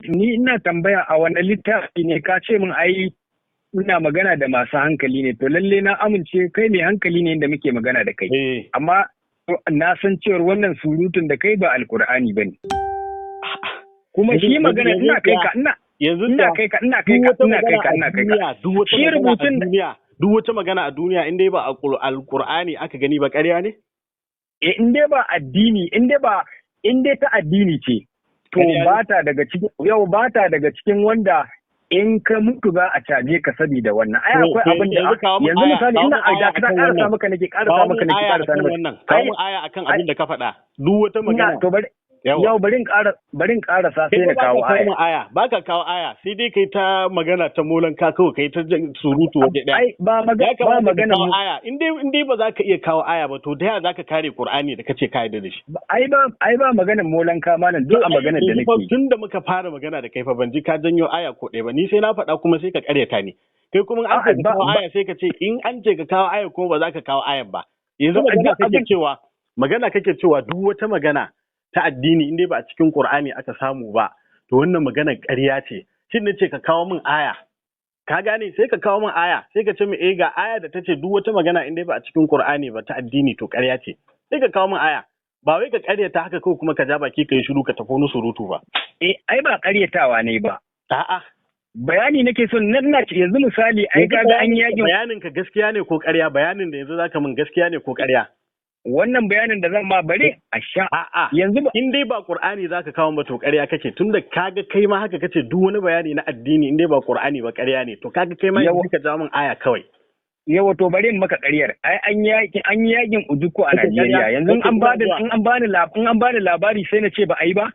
Ni ina tambaya, a wani littafi ne? Ka ce min ai ina magana da masu hankali ne. To lalle na amince kai mai hankali ne da muke magana da kai. Amma na san cewar wannan surutun da kai ba Alkur'ani bane. Kuma shi magana ina kai ka ina yanzu ina kai ka ina kai ka ina kai ka ina kai ka duk wata shi magana a rubutun duniya, duk wata magana a duniya, in dai ba Alqur'ani aka gani ba, ƙarya ne? Eh, in dai ba addini, in dai ba, in dai ta addini ce, to Ƙarya ne. ba ta daga cikin, yau ba ta daga cikin wanda in ka mutu za a caje ka saboda wannan. Ai To, akwai to abin da yanzu kawo min yanzu aya, misali kawo ina min aya a da akan karasa wannan. maka nake karasa Kawo maka min nake aya karasa akan maka. wannan, kawo Ai min aya akan abin da ka faɗa, duk wata ina magana. To bari Yawa. Yau bari in karasa Kai sai na ba ka kawo kawo aya. min aya, ba ka kawo aya, sai dai kai ta magana ta molan ka kawai, kai ta surutu waje ɗaya. Ai ba Ya magana ba kamata ka magana kawo mu aya. In dai ba za ka iya kawo aya ba, to da ya za ka kare Qur'ani da kace ka yarda da shi? Ai ba maganar molanka, malam, duk a maganar da Yanzu fa nake yi. tun da muka fara magana da kai fa, ban ji ka janyo aya ko ɗaya ba. Ni sai na faɗa kuma sai ka ƙaryata ni. Kai kuma in an ce A'a, ka ba kawo ba aya, sai ka ce in an ce ka kawo aya kuma ba za ka kawo ayan ba. Yanzu To magana duk kake abin cewa, magana kake cewa duk wata magana ta addini, in dai ba a cikin Qur'ani aka samu ba, to wannan magana ƙarya ce. Shin nace ka kawo min aya, ka gane? Sai ka kawo min aya, sai ka ce min, eh, ga aya da tace duk wata magana in dai ba a cikin Qur'ani ba ta addini to ƙarya ce. Sai ka kawo min aya, ba wai ka ƙaryata haka kawai kuma ka ja baki ka yi shiru ka tafi wani surutu ba. Eh, ai ba ƙaryatawa ne ba. A'a. Bayani nake so nan na yanzu misali ai Yanzu kaga an bayanin yakin bayanin ka gaskiya ne ko ƙarya? Bayanin da yanzu zaka min gaskiya ne ko ƙarya? Wannan bayanin da zan ma, bari a sha A'a. yanzu ba. In dai ba Qur'ani zaka kawo ba, to ƙarya kake, tunda kaga kai ma haka kace duk wani bayani na addini in dai ba Qur'ani ba ƙarya ne. To kaga kai ma Yawa. yanzu ka jawo min aya kawai. Yawa, to bari in maka ƙaryar. Ai an yi yakin Ojukwu a Kake ƙarya? Najeriya. Yanzu Kake an ina bada zuwa. in an bani labari sai na ce ba a yi ba.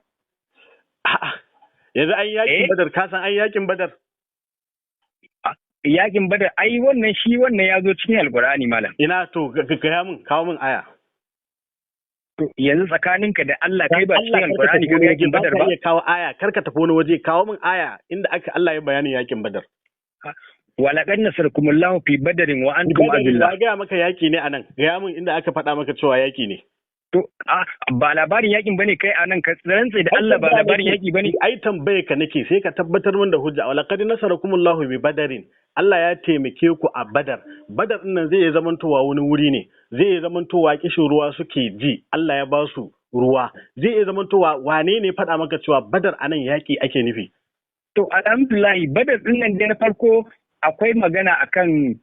A'a, yanzu an yakin Eh? Badar, ka san an yakin Badar? Yakin Badar, ai wannan shi wannan ya zo cikin Alkur'ani, malam. Ina? To gaya min, kawo min aya. To yanzu tsakaninka da Allah, kai ba Allah, cikin karka Alkur'ani tafi ka wani ga waje, yakin ba Badar ka ba? iya kawo aya. Karka tafi wani waje, kawo min aya inda aka Allah ya bayanin yakin Badar. Walaqad nasarakumullahu fi Badarin wa antum Badar, azilla. ya gaya maka yaki ne anan? Gaya min inda aka faɗa maka cewa yaki ne. To a ba labarin yakin bane? Kai anan ka rantse da Allah, ba labarin yaki bane? Ai tambaye ka nake, sai ka tabbatar min da hujja. Wa laqad nasarakumullahu bi Badarin, Allah ya taimake ku a Badar. Badar din nan zai iya zamantowa wani wuri ne, zai iya zamantowa kishin ruwa suke ji, Allah ya ba su ruwa, zai iya zamantowa wane ne faɗa maka cewa Badar anan yaki ake nufi? To alhamdulillah, Badar din nan dai na farko akwai magana akan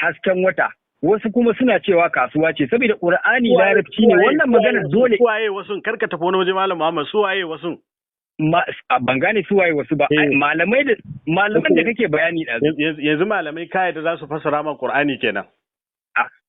hasken wata. Wasu kuma suna cewa kasuwa ce, saboda Qur'ani Larabci ne. Wannan magana dole Suwaye wasu? Karka tafi wani waje, Malam Muhammad, suwaye wasu? Ban gane suwaye wasu ba. Malamai da malaman da kake bayani ɗazu. Yanzu malamai kaya da za su fassara ma Qur'ani kenan?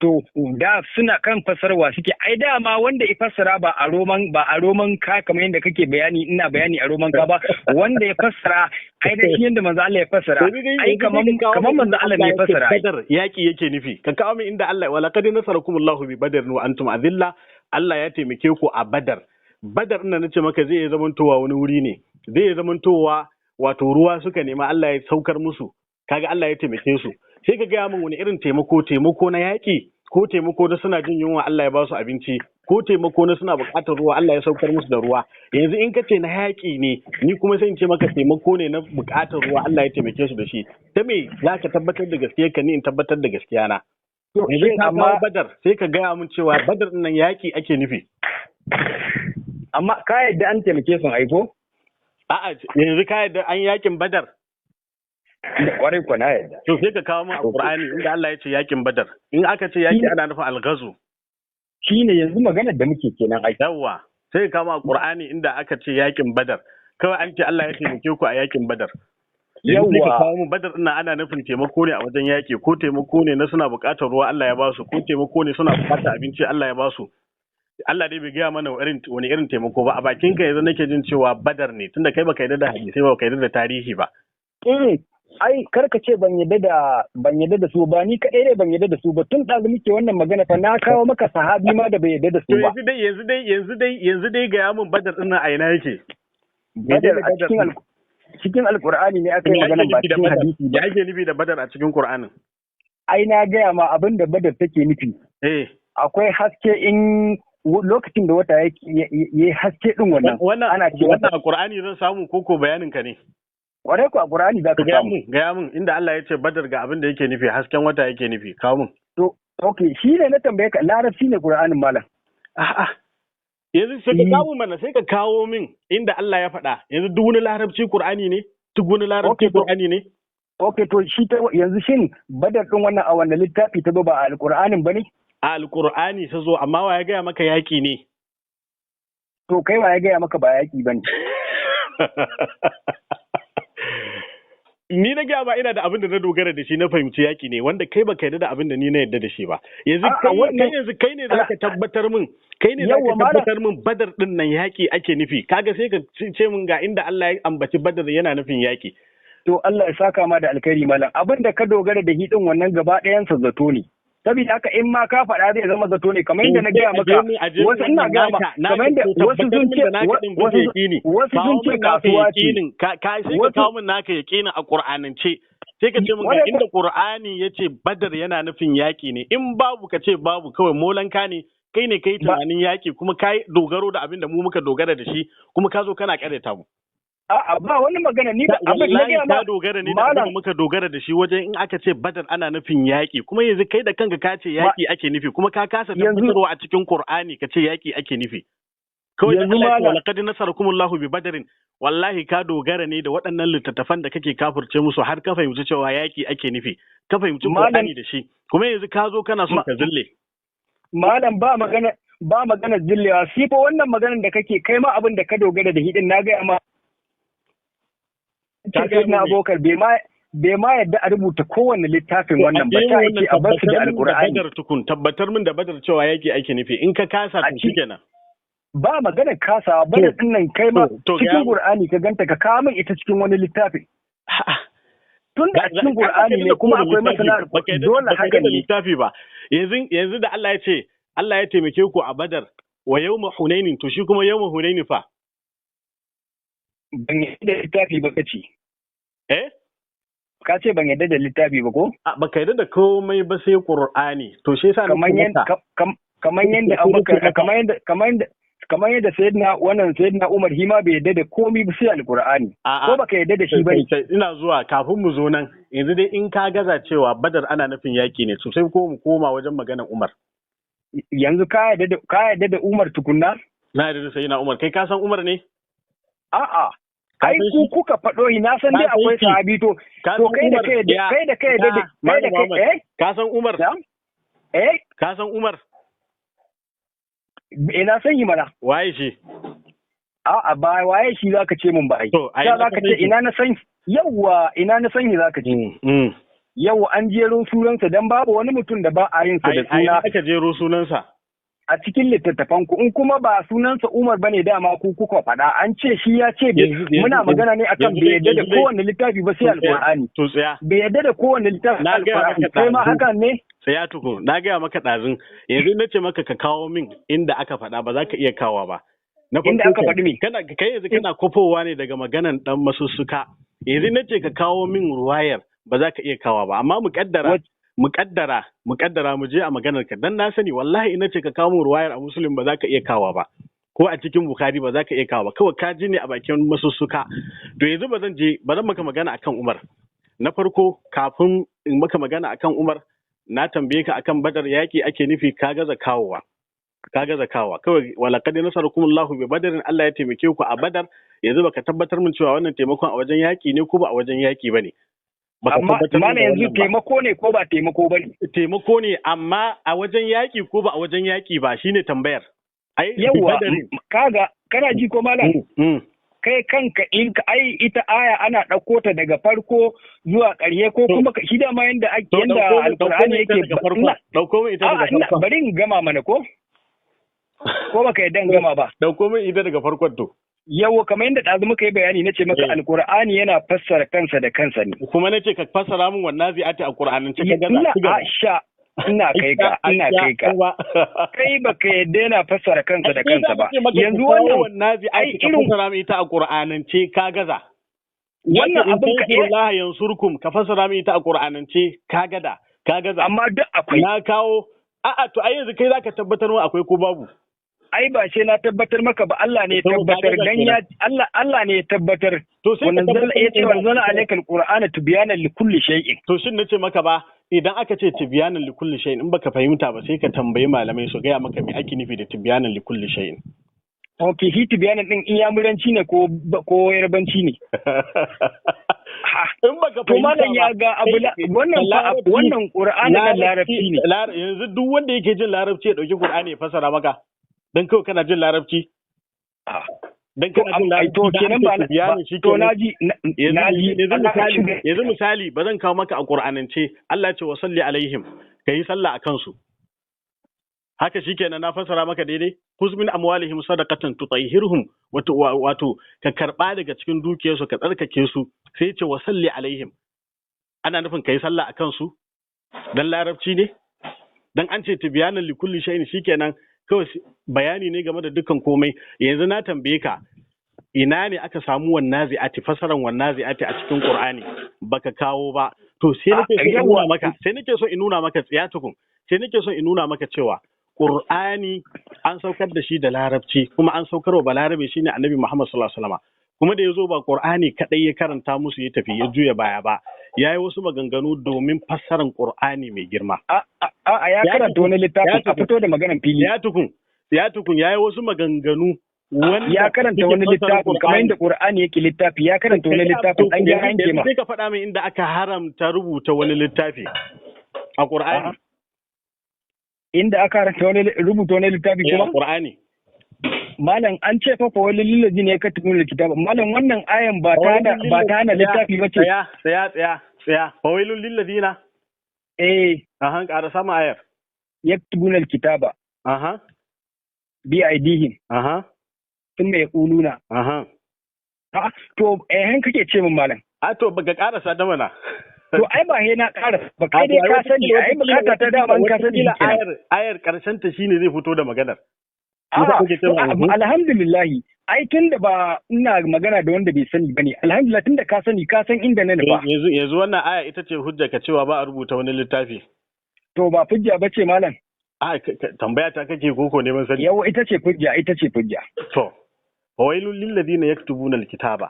To da suna kan fassarwa suke. Ai dama wanda ya fassara ba a roman ka kamar yadda kake bayani, ina bayani a roman ka ba. Wanda ya fassara, ai da shi yadda manzo Allah ya fassara, ai kaman manzo Allah ne ya fassara ai. Badar yaki yake nufi. Ka kawo min inda Allah, wa laqad nasarakumullahu bi Badr wa antum azilla, Allah ya taimake ku a Badar. Badar ina nace maka zai iya zamantowa wani wuri ne, zai iya zamantowa wato ruwa suka nema Allah ya saukar musu. Kaga Allah ya taimake su. Sai ka gaya min wani irin taimako, taimako na yaƙi ko taimako na suna jin yunwa Allah ya ba su abinci, ko taimako na suna buƙatar ruwa Allah ya saukar musu da ruwa? Yanzu in ka ce na yaƙi ne, ni kuma sai in ce maka taimako ne na buƙatar ruwa Allah ya taimake su da shi. Ta me za ka tabbatar da gaskiyar ka, ni in tabbatar da gaskiya na? Yanzu ka Amma kawo Badar, sai ka gaya min cewa Badar ɗin nan yaƙi ake nufi. Amma ka yadda an taimake su aiko? A'a, yanzu ka yadda an yaƙin Badar? Kwarai ko, na yadda. To sai ka kawo min a Qur'ani inda Allah ya ce yaƙin Badar. In aka ce yaƙi ana nufin algazu. Shine yanzu maganar da muke kenan ai. Yawwa, sai ka kawo a Qur'ani inda aka ce yaƙin Badar. Kawai an ce Allah ya taimake ku a yaƙin Badar. Yanzu sai ka Yawwa. kawo min Badar ɗin ana nufin taimako ne a wajen yaƙi, ko taimako ne na suna buƙatar ruwa Allah ya ba su, ko taimako ne suna buƙatar abinci Allah ya ba su. Allah dai bai gaya mana wani irin taimako ba. A bakin ka yanzu nake jin cewa Badar ne, tunda kai baka yarda da hadisai ba, baka yarda da tarihi ba. Eh, ai karka ce ban yadda da su ba. Ni kaɗai ne ban yadda da su ba. Tun ɗazu muke wannan magana fa, na kawo maka sahabi ma da bai yadda da To su ba. yanzu dai gaya min Badar ɗin nan a ina yake? Badar a cikin Alƙur'ani ne aka yi Me ake magana, ba nufi da cikin Badar? hadisi Me ba. ake nufi da Badar a cikin Qur'anin? Ai na gaya ma abin da Badar take nufi. Akwai haske in Lokacin da wata ya haske din wannan ana ce wannan a Qur'ani zan samu koko bayanin ka ne? Kwarai ko a Qur'ani zaka samu. Gaya mun inda Allah ya ce Badar ga abin da yake nufi, hasken wata yake nufi, kawo mun. To okay, shi ne na tambaye ka, larabci ne Qur'anin malam. A'a. Yanzu sai ka kawo mana, sai ka kawo min inda Allah ya faɗa. Yanzu duk wani larabci Qur'ani ne? Duk wani larabci Qur'ani ne? Okay, to shi ta yanzu shin Badar din wannan a wannan littafi ta zo ba a Alƙur'anin bane? A Alƙur'ani ta zo, amma wa ya gaya maka yaƙi ne? To kai wa ya gaya maka ba yaƙi bane? Ni na gaya ba ina da abin da na dogara da shi na fahimci yaƙi ne, wanda kai baka yarda da abin da ni na yarda da shi ba. Yanzu kai yanzu kai ne zaka tabbatar min, kai ne zaka tabbatar min Badar din nan yaƙi ake nufi. Kaga sai ka ce min ga inda Allah ya ambaci Badar yana nufin yaƙi. To Allah ya saka ma da alkhairi malam. Abin da ka dogara da shi din wannan gaba ɗayan sa zato ne. Saboda haka in ma ka faɗa zai zama zato ne, kamar yadda na gaya maka wasu ina gaya ma kamar yadda wasu sun ce wasu sun ce kasuwa ce. Ka sai ka kawo min naka yaƙinin a Qur'anance. Sai ka ce min ga inda Qur'ani yace Badar yana nufin yaƙi ne. In babu ka ce babu, kawai molanka ne. Kai ne kai tunanin yaƙi kuma kai dogaro da abin da mu muka dogara da shi, kuma ka zo kana ƙaryata mu. A'a ba wani magana ni ba abin da ya ma dogara ne da abin muka dogara da shi wajen in aka ce Badar ana nufin yaƙi, kuma yanzu kai da kanka ka ce yaƙi ake nufi, kuma ka kasa tabbatarwa a cikin Qur'ani ka ce yaƙi ake nufi. Kawai da Allah ya laqad nasarakumullahu bi Badarin, wallahi ka dogara ne da waɗannan littattafan da kake kafirce musu har ka fahimci cewa yaƙi ake nufi, ka fahimci Qur'ani da shi, kuma yanzu ka zo kana so ka zille. Malam ba magana, ba magana zillewa, shi fa wannan maganar da kake kai ma abin da ka dogara da hidin na ga ma na Abubakar bai ma yadda a rubuta kowanne littafin wannan ba, ta yake a basu da Alƙur'ani. Tukun tabbatar min da Badar cewa yake ake nufi, in ka kasa to shikenan. Ba magana kasawa, Badar din nan kai ma cikin Qur'ani ka ganta, ka kawo min ita cikin wani littafi. Tun da a cikin Qur'ani ne kuma akwai masana dole haka ne. Littafi ba. Yanzu da Allah ya ce Allah ya taimake ku a Badar wa yawma Hunainin, to shi kuma yawma Hunaini fa? Ban yadda da littafi ba kace. Eh? Ka ce ban yadda da littafi ba ko? Baka yadda da komai ba sai Qur'ani. To shi yasa kamar yanda Abubakar kamar yadda Sayyidina wannan Sayyidina Umar hima bai yadda da komai ba sai Alqur'ani. Ko baka yadda da shi bane? Ina zuwa kafin mu zo nan. Yanzu dai in ka gaza cewa Badar ana nufin yaki ne, to sai ko mu koma wajen maganar Umar. Yanzu ka yadda da Umar tukunna? Na yadda da Sayyidina Umar. Kai ka san Umar ne? A'a. Ai ku kuka faɗo shi, na san dai akwai sahabi to kai da kai kai da kai da kai da kai eh ka san Umar? Eh ka san Umar? Eh na san shi mana. Waye shi? A'a ba waye shi zaka ce mun ba ai. To zaka ce ina na san, yawa ina na san shi zaka ce. Yawa an jero sunansa dan babu wani mutum da ba a yin sa da suna. Ai aka jero sunansa. A cikin littattafan ku, in kuma ba sunansa Umar bane dama ku kuka faɗa, an ce shi ya ce muna magana ne akan bai yadda da kowanne littafi ba sai Alƙur'ani. To tsaya. Bai yadda da kowanne littafi Alƙur'ani. Kai ma hakan ne? Tsaya tukun, na gaya maka ɗazun. Yanzu na ce maka ka kawo min inda aka faɗa ba za ka iya kawo ba. Na inda aka faɗi me? Kana kai yanzu kana kofowa ne daga maganan ɗan masussuka. Yanzu na ce ka kawo min ruwayar ba za ka iya kawo ba, amma mu kaddara mu kaddara mu je a maganar ka, dan na sani wallahi ina ce ka kawo mu ruwayar a Muslim ba za ka iya kawo ba, ko a cikin Bukhari ba za ka iya kawo ba, kawai ka ji ne a bakin masussuka. To yanzu ba zan je ba zan maka magana akan Umar. Na farko kafin in maka magana akan Umar, na tambaye ka akan Badar yaki ake nufi, ka gaza kawowa. Kawai walaqad nasarakumullahu bi Badarin, Allah ya taimake ku a Badar. Yanzu baka tabbatar min cewa wannan taimakon a wajen yaki ne ko ba a wajen yaki bane. Amma mana yanzu taimako ne ko ba taimako ba ne? Taimako ne, amma a wajen yaƙi ko ba a wajen yaƙi ba shine tambayar. Ai yawa kaga kana ji ko malam? Kai kanka in ka ai ita aya ana ɗauko ta daga farko zuwa ƙarshe ko kuma shi dama yanda yanda Alƙur'ani yake ɗauko min ita daga farko. Bari in gama mana ko? Ko baka yadda in gama ba? Ɗauko min ita daga farkon to. Yawo kamar yadda ɗazu muka yi bayani na ce maka Alƙur'ani yana fassara kansa da kansa ne. Kuma na ce ka fassara min wannan zai a Ƙur'anance ka gaza. Ina sha ina kai ka ina kai ka. Kai baka yadda yana fassara kansa da kansa ba. Yanzu wannan ai irin fassara min ita a Ƙur'anance ka gaza. Wannan abin ka Allah yansurkum ka fassara min ita a Ƙur'anance ka gada ka gaza. Amma duk akwai. Na kawo a'a to ai yanzu kai zaka tabbatar mu akwai ko babu. Ai ba sai na tabbatar maka ba, Allah ne ya tabbatar dan ya Allah ne ya tabbatar. To sai wannan zalla ya ce wanzala alaikal qur'ana tibyana likulli shay'in. To shin nace maka ba, idan aka ce tibyanan likulli shay'in, in baka fahimta ba sai ka tambayi malamai su gaya maka me ake nufi da tibyanan likulli shay'in. Ok, shi tibyanan din inyamuranci ne ko yarbanci ne? In baka fahimta malam ya ga abu wannan wannan qur'ani da larabci ne. Yanzu duk wanda yake jin larabci ya dauki qur'ani ya fasara maka. Dan kawai kana jin larabci? Dan kana jin larabci to kenan ba to naji naji yanzu misali ba zan kawo maka a qur'anance. Allah ya ce wa salli alaihim, kayi sallah akan su. Haka shikenan na fasara maka daidai. Kuz min amwalihim sadaqatan tutahhiruhum, wato ka karba daga cikin dukiyarsu ka tsarkake su. Sai ce wa salli alaihim, ana nufin kai sallah akan su. Dan larabci ne, dan an ce tibyanan likulli shay'in shikenan kawai bayani ne game da dukkan komai. Yanzu na tambaye ka ina ne aka samu wannazi'ati, fasaran wannazi'ati a cikin Qur'ani, baka kawo ba. To sai nake so in nuna maka, sai nake so in nuna maka tsiya tukun, sai nake so in nuna maka cewa Qur'ani an saukar da shi da larabci, kuma an saukar wa balarabe shine Annabi Muhammad sallallahu alaihi wasallam. Kuma da yazo ba Qur'ani kadai ya karanta musu ya tafi ya juya baya ba, yayi wasu maganganu domin fassaran Qur'ani mai girma. A ya karanta wani littafi, a fito da maganan fili. Ya tukun yayi wasu maganganu wanda ya karanta wani littafi kamar yadda Qur'ani yake littafi, ya karanta wani littafi an ga yanke ma. Sai ka faɗa min inda aka haramta rubuta wani littafi a Qur'ani. Inda aka haramta wani rubuta wani littafi kuma? Qur'ani. Malam an ce fa wani lillazi ne ka tunu littafi. Malam wannan ayan ba ta na littafi ba ce. Tsaya tsaya. Fawailul lillazina. Eh. Aha, ƙara sama ayar. Yaktubuna alkitaba. Aha. Bi aidihim. Aha. Thumma yaquluna. Aha. Ha, to eh kake ce min malam. A to baka ƙarasa da mana. To ai ba he na ƙara ba, kai dai ka sani, ai bukata ta dama in ka sani kenan. Ayar karshen ta shine zai fito da maganar. Alhamdulillah, ai tunda ba ina magana da wanda bai sani bane, alhamdulillah tunda ka sani, ka san inda na nufa. Yanzu wannan aya ita ce hujja ka cewa ba a rubuta wani littafi. To ba hujja bace malam. A tambaya ta kake koko neman sani? Yawa ita ce hujja, ita ce hujja. To wailul lil ladina yaktubuna alkitaba,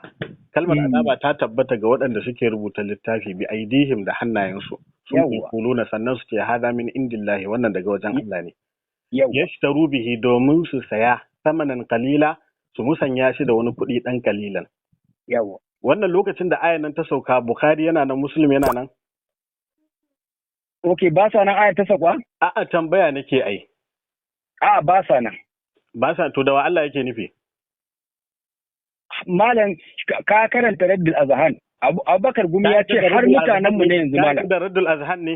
kalmar azaba ta tabbata ga waɗanda suke rubuta littafi bi aidihim da hannayensu, sun kuluna sannan su ce hada min indillahi, wannan daga wajen Allah ne. Yashtaru bihi, domin su saya samanan kalila, su musanya shi da wani kuɗi ɗan kalilan. Yawa. Wannan lokacin da ayan nan ta sauka, Bukhari yana nan, Muslim yana nan. Ok, ba sa nan ayar ta sauka? A'a, tambaya nake ai. A'a, ba sa nan. Ba sa, to da wa Allah yake nufi? Malam ka karanta Raddul Azhan. Abubakar Gumi ya ce har mutanen mu ne yanzu malam. Da Raddul Azhan ne.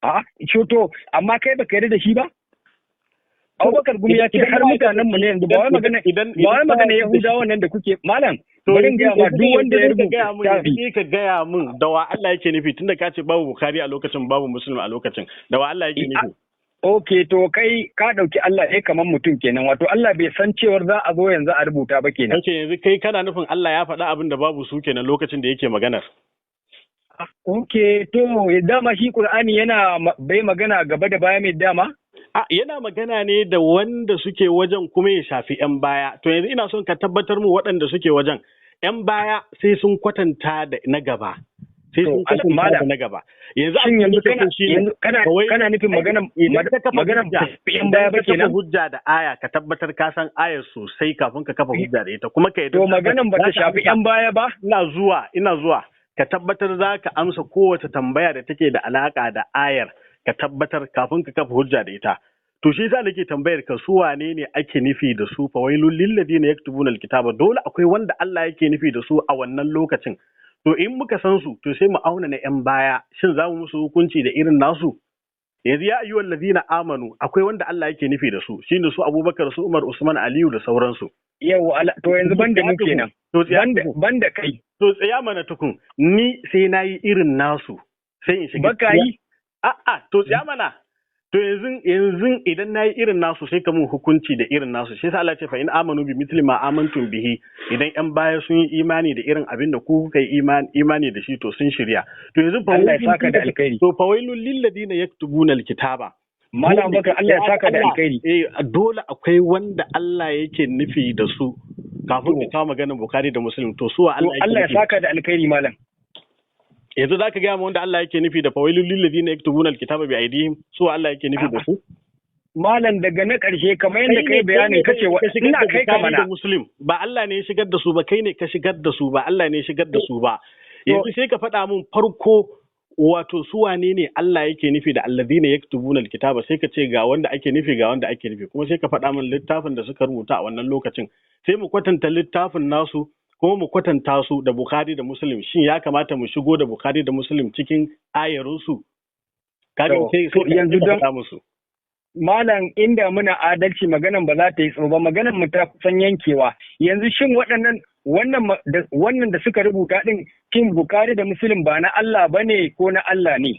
A'a, to amma kai baka yarda da shi ba? Abubakar Gumi ya ce har mutanen mu ne yanzu, ba wai magana ba wai magana Yahudawa nan da kuke malam. Bari in gaya ma duk wanda ya rubuta littafi ka gaya min da wa Allah yake nufi, tunda ka ce babu Bukhari a lokacin, babu Muslim a lokacin, da wa Allah yake nufi? Ok, to kai ka ɗauki Allah ɗaya kamar mutum kenan, wato Allah bai san cewar za a zo yanzu a rubuta ba kenan. Ok, yanzu kai kana nufin Allah ya faɗa abin da babu su kenan lokacin da yake maganar. Ok, to dama shi Qur'ani yana bai magana gaba da baya mai dama? A yana magana ne da wanda suke wajen kuma ya shafi 'yan baya. To yanzu ina son ka tabbatar mu waɗanda suke wajen. 'Yan baya sai sun kwatanta da na gaba. Sai sun kwatanta da na gaba. Yanzu shin yanzu kana kana nufin magana magana 'yan baya ba kenan? Hujja da aya ka tabbatar ka san ayar sosai kafin ka kafa hujja da ita, kuma ka to maganan ba ta shafi 'yan baya ba? Ina zuwa ka tabbatar za ka amsa kowace tambaya da take da alaka da ayar, ka tabbatar kafin ka kafa hujja da ita. To shi yasa nake tambayar ka su wane ne ake nufi da su fa wailul lil ladina yaktubuna alkitaba, dole akwai wanda Allah yake nufi da su a wannan lokacin. To in muka san su to sai mu auna na yan baya, shin za mu musu hukunci da irin nasu? Yanzu ya ayyuhal ladina amanu akwai wanda Allah yake nufi da su, shine su Abubakar, su Umar, Usman, Aliyu da sauransu. Yawa, to yanzu banda mu kenan. To banda kai. To tsaya mana tukun, ni sai nayi irin nasu sai in shiga. Baka yi? A'a, to tsaya mana. To yanzu idan nayi irin nasu sai ka mun hukunci da irin nasu. Shi yasa Allah ya ce fa in amanu bi mithli ma amantum bihi, idan yan baya sun yi imani da irin abin da ku kuka yi imani da shi to sun shirya. To yanzu fa Allah ya saka da alkhairi. To fa wailul lil ladina yaktubuna alkitaba, Malam Bakar, Allah ya saka da alkhairi. Dole akwai wanda Allah yake nufi da su kafin ka kawo maganar Bukhari da Muslim. To su Allah yake Allah ya saka da alkhairi malam. Yanzu zaka ga mu wanda Allah yake nufi da fawailul lil ladina yaktubuna alkitaba bi aydihim, su Allah yake nufi da su? Malam daga na ƙarshe kamar yadda kai bayanin kace ina kai ka mana da Muslim ba Allah ne ya shigar da su ba, kai ne ka shigar da su ba, Allah ne ya shigar da su ba. Yanzu sai ka faɗa mun farko wato su wane ne Allah yake nufi da alladhina yaktubuna alkitaba, sai ka ce ga wanda ake nufi, ga wanda ake nufi, kuma sai ka faɗa min littafin da suka rubuta a wannan lokacin, sai mu kwatanta littafin nasu kuma mu kwatanta su da Bukhari da Muslim. Shin ya kamata mu shigo da Bukhari da Muslim cikin ayarinsu? Kaga sai yanzu don musu. Malam, inda muna adalci maganan ba za ta yi tsoro ba, maganan mu ta kusan yankewa. Yanzu shin waɗannan wannan da suka rubuta din, shin Bukhari da Muslim ba na Allah bane ko na Allah ne?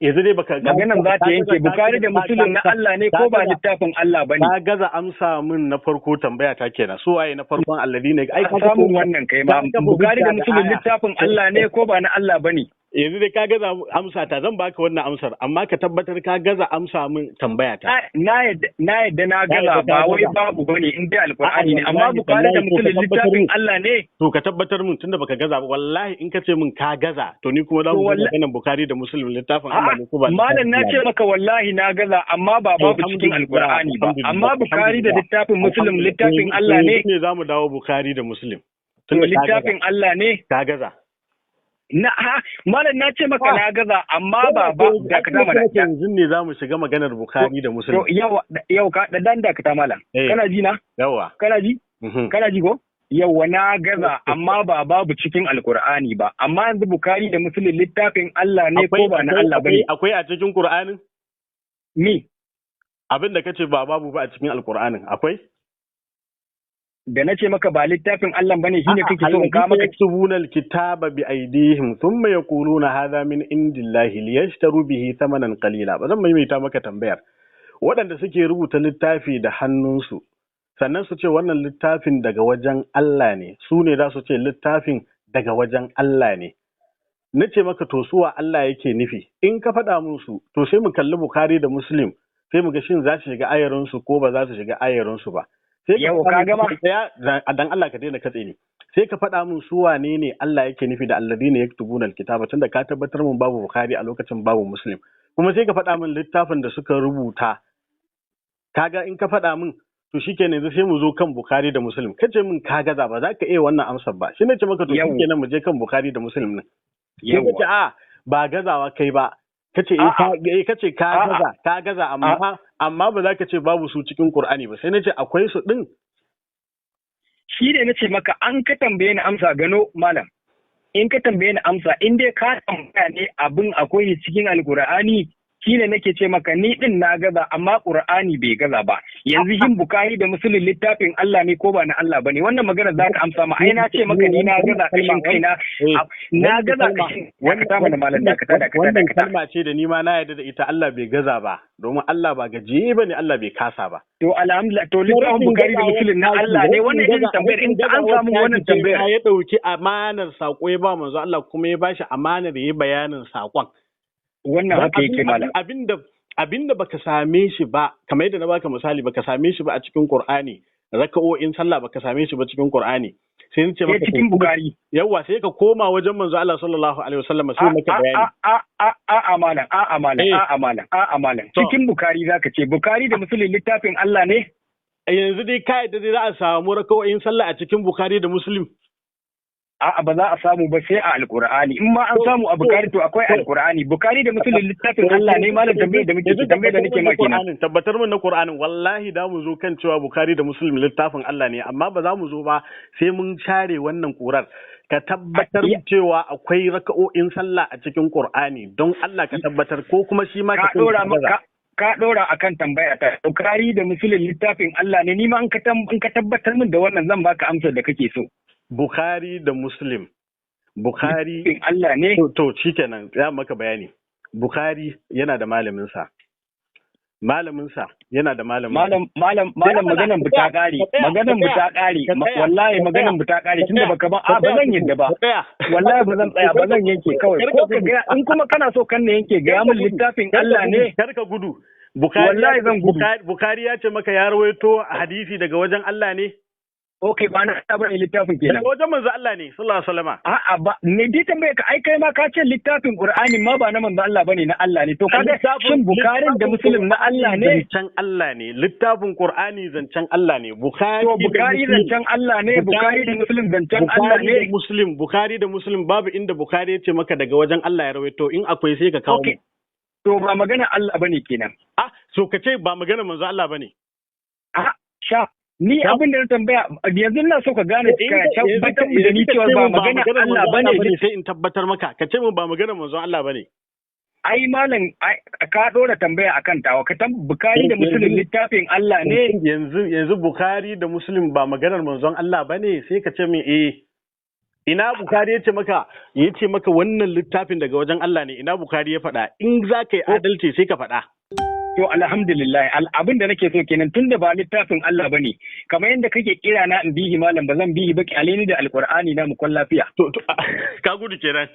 Yanzu dai baka maganan za ta yanke. Bukhari da Muslim na Allah ne ko ba littafin Allah bane? Ka gaza amsa min na farko tambaya ta kenan. Su waye na farkon alladine? Ai ka samu wannan kai ma. Bukhari da Muslim littafin Allah ne ko ba na Allah bane? Yanzu dai ka gaza amsa ta, zan baka wannan amsar, amma ka tabbatar ka gaza amsa min tambaya ta. Na yadda na gaza, ba wai babu bane in dai alqur'ani ne, amma Bukhari da Muslim littafin Allah ne. To ka tabbatar min tunda baka gaza ba, wallahi in ka ce min ka gaza to ni kuma za mu ga maganar Bukhari da Muslim littafin Allah ne ko ba. Malam, na ce maka wallahi na gaza, amma ba babu cikin alqur'ani ba, amma Bukhari da littafin Muslim littafin Allah ne. Ne zamu dawo Bukhari da Muslim. To littafin Allah ne? Ka gaza. Na ha malam, na ce maka na gaza, amma ba dakata mana. Yanzu ne zamu shiga maganar Bukhari da Muslim. To yau ka dan dakata malam. Kana ji na? Yawa. Kana ji? Kana ji ko? Yawa, na gaza, amma ba babu cikin alkur'ani ba, amma yanzu Bukhari da Muslim littafin Allah ne ko ba na Allah bane? Akwai a cikin Qur'anin? Ni abin da kace ba babu ba a cikin alkur'anin akwai? Da na ce maka ba littafin Allah bane shine kake so in ka maka. Yaktubuna alkitaba bi aydihim thumma yaquluna hadha min indillahi liyashtaru bihi thamanan qalila. Ba zan maimaita maka tambayar. Waɗanda suke rubuta littafi da hannunsu sannan su ce wannan littafin daga wajen Allah ne, su ne za su ce littafin daga wajen Allah ne. Na ce maka to suwa Allah yake nufi? In ka faɗa musu to sai mu kalli Bukhari da Muslim, sai mu ga shin za su shiga ayarinsu ko ba za su shiga ayarinsu ba. Yau ka gama? Dan Allah ka daina katse ni. Sai ka faɗa min su wane ne Allah yake nufi da alladhina yaktubuna alkitaba, tunda ka tabbatar mun babu Bukhari a lokacin, babu Muslim. Kuma sai ka faɗa min littafin da suka rubuta. Kaga in ka faɗa min to shikenan, yanzu sai mu zo kan Bukhari da Muslim. Kace min ka gaza, ba za ka iya wannan amsar ba. Shi ne ce maka to shikenan mu je kan Bukhari da Muslim din. Yawwa. Kace a ba gazawa kai ba. Kace eh, kace ka gaza, ka gaza, amma ba za ka ce babu su cikin Qur'ani ba. Sai nace akwai su din. Shi ne nace maka an ka tambaye ni amsa gano malam. In ka tambaye ni amsa, in dai ka tambaya ne abin akwai cikin Alqur'ani, shi ne nake ce maka ni din na gaza, amma Qur'ani bai gaza ba. Yanzu shin Bukhari da Muslim littafin Allah ne ko ba na Allah bane? Wannan magana za ka amsa ma. Ai na ce maka ni na gaza kashin kaina, na gaza kashin. Dakata mana malam, dakata dakata. Wannan kalma ce da ni ma na yarda da ita, Allah bai gaza ba, domin Allah ba gajiye bane, Allah bai kasa ba. To alhamdulillah, to littafin Bukhari da Muslim na Allah ne? Wannan irin tambayar in an samu wannan tambayar ya dauki amanar sako ya ba manzo Allah, kuma ya bashi amanar yayi bayanin sakon. Wannan haka yake malam. Abinda baka same shi ba, kamar yadda na baka misali, baka same shi ba a cikin Qur'ani, raka'o'in sallah baka same shi ba cikin Qur'ani. Sai nace maka cikin Bukhari. Yawa, sai ka koma wajen manzo Allah sallallahu alaihi wasallam sai maka bayani. A a a malam, a a malam, a a malam, a a malam. Cikin Bukhari zaka ce Bukhari da Muslim littafin Allah ne? Yanzu dai ka yadda dai za a samu raka'o'in sallah a cikin Bukhari da Muslim? A'a, ba za a samu ba sai a Alƙur'ani. In ma an samu a Bukhari to akwai Alƙur'ani. Bukhari da Muslim littafin Allah ne malam? Tambayar da muke tambayar da nake ma kenan. Tabbatar min na Qur'anin, wallahi da mu zo kan cewa Bukhari da Muslim littafin Allah ne, amma ba za mu zo ba sai mun share wannan kurar. Ka tabbatar cewa akwai raka'o'in sallah a cikin Qur'ani, don Allah ka tabbatar, ko kuma shi ma ka dora ka dora akan tambaya ta. Bukhari da Muslim littafin Allah ne? Ni ma in ka tabbatar min da wannan zan baka amsar da kake so. Bukhari da Muslim. Bukhari Allah ne? To shikenan, ya maka bayani. Bukhari yana da malamin sa. Malamin sa yana da malamin. Malam malam malam, maganan bu ta kare. Maganan bu ta kare. Wallahi maganan bu ta kare tunda baka ba a ba zan yadda ba. Wallahi ba zan tsaya ba, zan yanke kawai. Ko ka ga in kuma kana so kan ne yanke, ga mun littafin Allah ne. Kar ka gudu. Bukhari Wallahi zan gudu. Bukhari ya ce maka ya rawaito hadisi daga wajen Allah ne? Okay, ba na Allah bane littafin kenan. Daga wajen manzo Allah ne sallallahu alaihi wasallama. A'a ba, ne dai tambaye ka, ai kai ma ka ce littafin Qur'ani ma ba na manzo Allah bane, na Allah ne. To kaga, shin Bukharin da Muslim na Allah ne? Zancen Allah ne. Littafin Qur'ani zancen Allah ne. Bukhari To Bukhari zancen Allah ne, Bukhari da Muslim zancen Allah Bukhari da ne. Muslim, Bukhari da Muslim, babu inda Bukhari ya ce maka daga wajen Allah ya rawaito. In akwai sai ka kawo. Okay. To ba magana Allah bane kenan. Ah, so ka ce ba magana manzo Allah bane. A sha ni abin da na tambaya yanzu, ina so ka gane, ka tabbatar da ni cewa ba magana Allah bane. Sai in tabbatar maka, ka ce min ba magana manzo Allah bane. Ai malam, ka dora tambaya akan tawa, ka tam Bukhari da Muslim littafin Allah ne. Yanzu Bukhari da Muslim ba maganar manzon Allah bane, sai ka ce min eh. Ina Bukhari ya ce maka wannan littafin daga wajen Allah ne? Ina Bukhari ya faɗa? In za ka yi adalci sai ka faɗa. To alhamdulillah, abin da nake so kenan, tunda ba littafin Allah bane, kamar yadda kake kira na in bihi, malam, ba zan bihi ba. Kyale ni da Alqur'ani na mu kwan lafiya. To, ka gudu kenan.